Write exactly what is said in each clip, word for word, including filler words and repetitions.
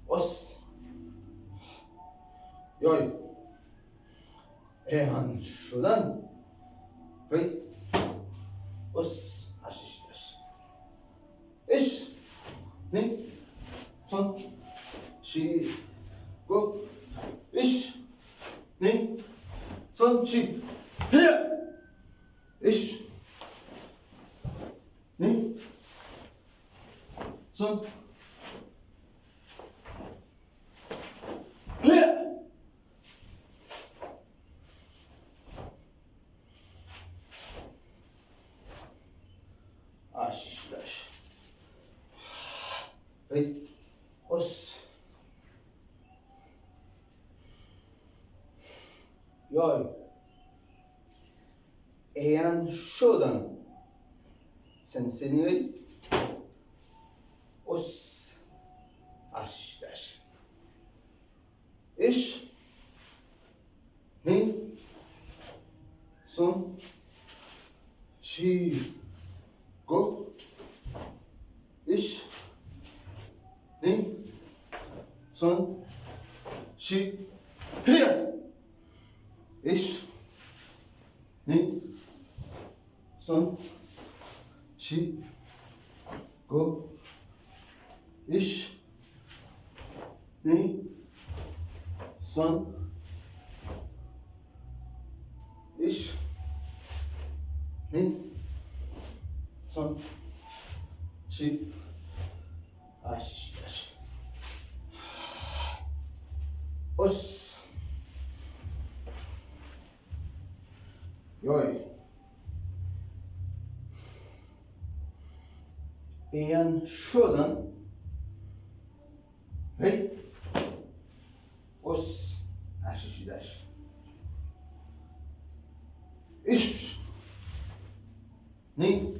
Os. Yoy. Eyan Shodan. Hey. Os. Ashish. Ish. Ni. Son. Shi. Go. Ish. Ni. Son. Shi. Here. Ish. Ni. Son. Here. Ah, chichilach. Hey. Os. Yoy. Eyan Shodan. Sensei Nirei. Os. Ah, chichilach. Ish. Ni. Son. Shi. Go. Ish. Ni. Son. Shi. Here. Ish. Ni. Son. Shi. Go. Ish. Ni. Son. Ish. Ni. Son. Shi. Ah, chichilach. Os. Yoy. Eyan Shodan. Hey. Os. Ah, chichilach. Ish. Ni.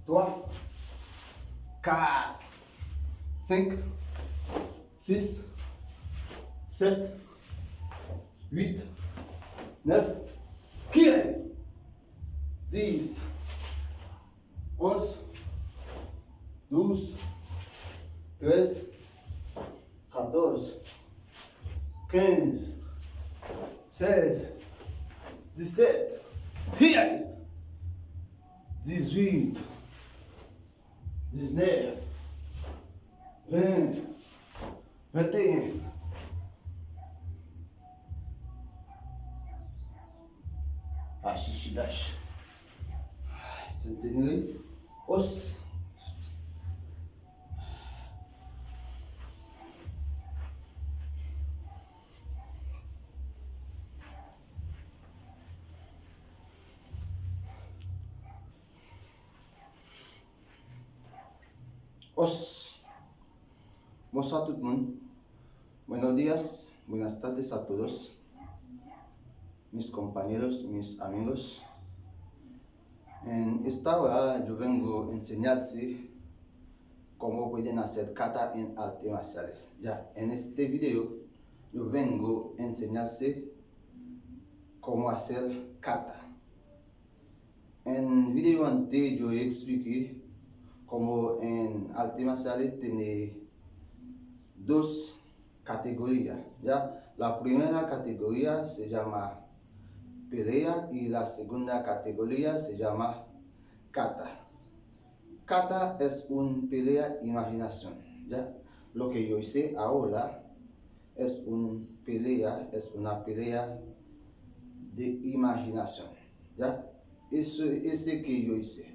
Twa. Kat. Senk. Sis. Sèt. Uit. Nèf. Kiyè. Dis. Onz. Douz. Trèz. Katòz, kenz, sèz, disèt, dizwit, diznèf, ven, venteyen. Ah, chichilach. Sensei Nirei. Os. Os. Bonswa tout moun. Buenos días, buenas tardes a todos, mis compañeros, mis amigos. En esta hora yo vengo a enseñarse cómo pueden hacer kata en arte marciales. Ya, en este video yo vengo a enseñarse cómo hacer kata. En video anterior yo expliqué cómo en arte marciales tiene dos categorías, ¿ya? La primera categoría se llama pelea y la segunda categoría se llama kata. Kata es un pelea imaginación, ¿ya? Lo que yo hice ahora es un pelea, es una pelea de imaginación, ¿ya? Eso, ese que yo hice.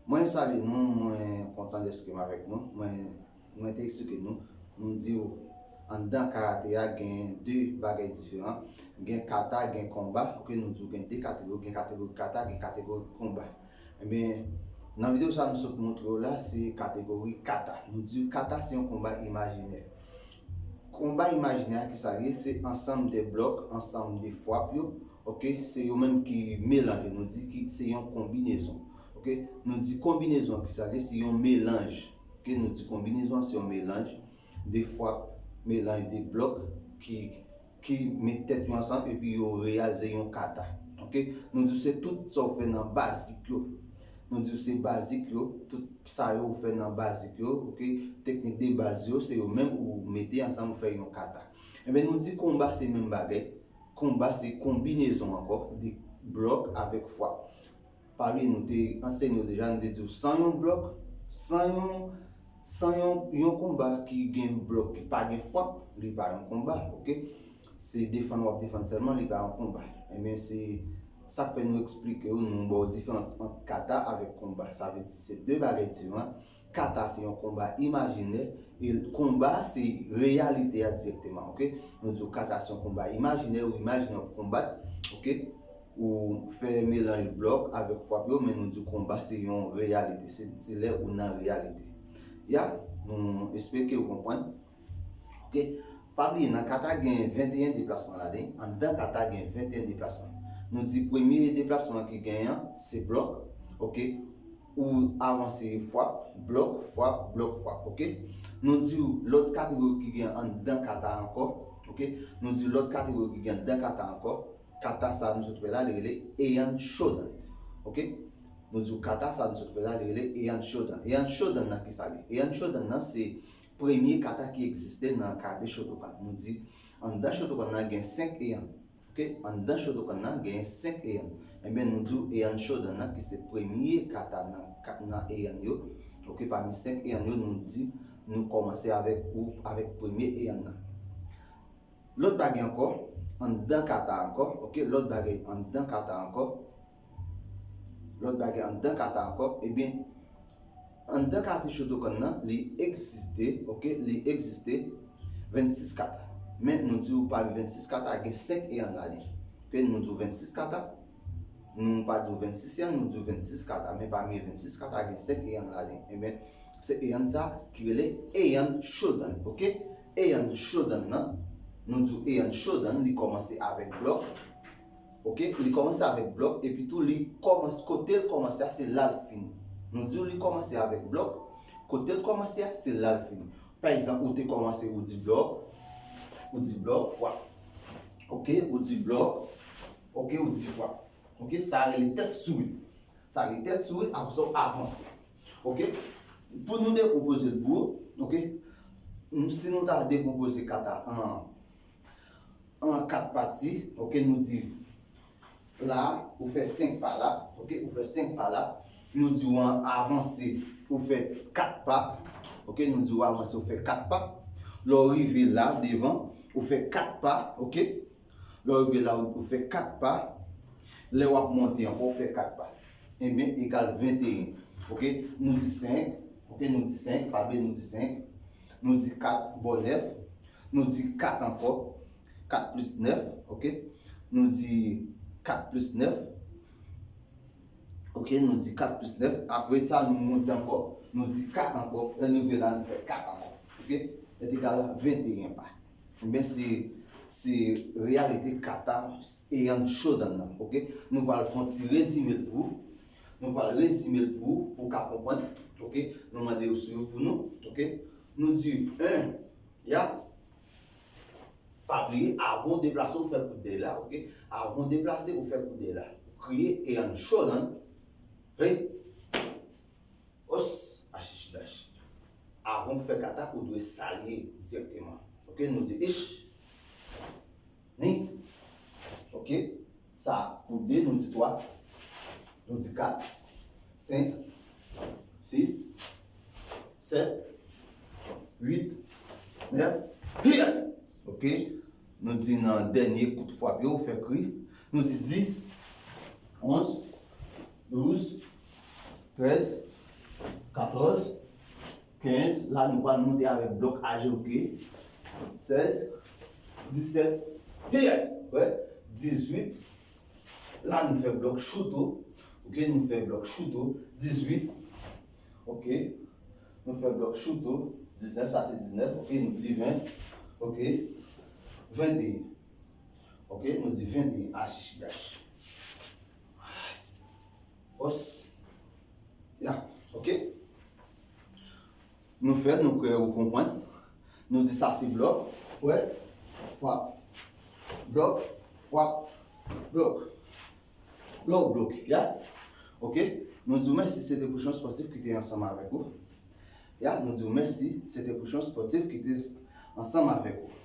Mwen salye nou, mwen kontan dèske m avèk nou. Mwen, mwen te eksplike nou, nou di w, anndan karate a gen de bagay diferan. Gen kata, gen konba. Ok, nou di w gen de kategori, gen kategori kata, gen kategori konba. Ebyen, nan videyo sa a, m sot montre w la, se kategori kata. Nou di w kata se yon konba imajinè. Konba imajinè a, kisa l ye? Se ansanm de blòk, ansanm de frap yo, ok, se yo menm ki melanje. Nou di ki se yon konbinezon. Ok, nou di konbinezon an, kisa l ye? Se yon melanj. Ok, nou di konbinezon an se yon melanj de frap, melanj de blòk ki, ki met tèt yo ansanm epi yo reyalize yon kata. Ok, nou di se tout sa w fè nan bazik yo. Nou di w se bazik yo, tout sa yo ou fè nan bazik yo, oke, teknik de baz yo, se yo menm ou mete ansanm ou fè yon kata. Enben, nou di konba se menm bagay. Konba se konbinezon ankò de blòk avèk fwap. Pa bliye, nou te ansenye w deja, nou te di w san yon blòk, san yon, san yon, yon konba ki gen blòk ki pa gen fwap, li pa yon konba, oke? Se defann w ap defann sèlman, li pa yon konba. Enben, se sa k fè nou eksplike w, nou ba w diferans ant kata avèk konba. Sa vle di se de bagay diferan. Kata se yon konba imajinè, e konba se reyalite a dirèkteman, oke? Nou di w kata se yon konba imajinè, ou imajine w ap konbat, oke? Ou fè melanj blòk avèk fwap yo, men nou di w konba se yon reyalite, se, se lè ou nan reyalite. Ya, nou espere ke w konprann. Oke? Pa bliye, nan kata gen venteyen deplasman ladan, anndan kata gen venteyen deplasman. Nou di premye deplasman ki genyen an, se blòk, oke? Ou avanse fwap, blòk, fwap, blòk, fwap, oke? Nou di w lòt kategori ki gen anndan kata ankò, oke? Nou di w lòt kategori ki gen anndan kata ankò, kata sa nou sot fè la, li rele Heian Shodan, oke? Nou di w kata sa nou sot fè la, li rele Heian Shodan. Heian Shodan nan ki sa li? Heian Shodan nan se premye kata ki egziste nan karate Shotokan. Nou di anndan Shotokan nan gen senk Heian. Oke, anndan Shotokan nan genyen senk Heian. Enben, nou di w Heian Shodan nan ki se premye kata nan, ka- nan Heian yo. Oke, pami senk Heian yo, nou di nou kòmanse avèk ou avèk premye Heian nan. Lòt bagay ankò, anndan kata ankò, oke, lòt bagay anndan kata ankò, lòt bagay anndan kata ankò, ebyen, anndan kata Shotokan nan, li egziste, oke, li egziste vennsis kata. Men nou di w pami vennsis kata, gen senk Heian ladan. Oke, nou di w vennsis kata, nou pa di w vennsis Heian, nou di w vennsis kata. Men pami vennsis kata, gen senk Heian ladan. Enben, se Heian sa ki rele Heian Shodan, oke? Heian Shodan nan, nou di w Heian Shodan, li kòmanse avèk blòk. Oke, li kòmanse avèk blòk, epi tou li kòmanse, kote l kòmanse a, se la l fini. Nou di w li kòmanse avèk blòk, kote l kòmanse a, se la l fini. Pa egzanp, ou te kòmanse, ou di blòk, ou di blòk, fwap. Oke, ou di blòk, oke, ou di fwap. Oke, sa rele tèt sourit. Sa rele tèt sourit, apre sa w avanse. Oke? Pou nou dekonpoze l pou ou, oke? Si nou ta dekonpoze kata an an kat pati, oke, nou di la, ou fè senk pa la, oke, ou fè senk pa la, nou di w avanse, ou fè kat pa, oke, nou di w avanse, ou fè kat pa, lè w rive la, devan, ou fè kat pa, oke, lè w rive la, ou fè kat pa, lè w ap monte ankò, ou fè kat pa. Enben, egal venteyen. Oke? Nou di senk. Oke? Nou di senk. Pa bliye, nou di senk. Nou di kat bò nèf. Nou di kat ankò. Kat plis nèf. Oke? Nou di kat plis nèf. Oke? Nou di kat plis nèf. Apre sa, nou monte ankò. Nou di kat ankò. Lè nou rive la, nou fè kat ankò. Oke? Est égal à venteyen pa. Enben, se, se reyalite kata Heian Shodan nan, oke? Nou pral fè yon ti rezime l pou ou. Nou pral rezime l pou ou, pou w ka konprann, oke? Nou mande yo swiv pou nou, oke? Nou di en, ya. Pa bliye, avan w deplase, ou fè kout dèyè la, oke? Avan w deplase, ou fè kout dèyè la. Ou kriye Heian Shodan. Hey! Os, achichidachi. Avan w fè kata, ou dwe salye dirèkteman. Oke, nou di ich. Ni. Oke. Sa pou de, nou di twa. Nou di kat. Senk. Sis. Sèt. Uit. Nèf. Hiyay! Oke. Nou di nan dènye kout fwap yo, ou fè kri. Nou di dis, onz, douz, trèz, katòz, kenz. La, nou pral monte avèk blòk aje, oke. Sèz, disèt, hiyay! Wè, dizuit. La, nou fè blòk chouto. Oke, nou fè blòk chouto. Dizuit. Oke. Nou fè blòk chouto. Diznèf, sa se diznèf. Oke, nou di ven. Oke. Venteyen. Oke, nou di venteyen. Achichidachi. Os. Ya, oke. Nou fè, nou kwè ou konprann. Nou di sa se blòk. Wè. Fwap. Blòk. Fwap. Blòk. Lè w bloke, ya. Oke? Nou di w mèsi, se te Pouchon Spòtif ki te ansanm avèk ou. Ya, nou di w mèsi, se te Pouchon Spòtif ki te ansanm avèk ou.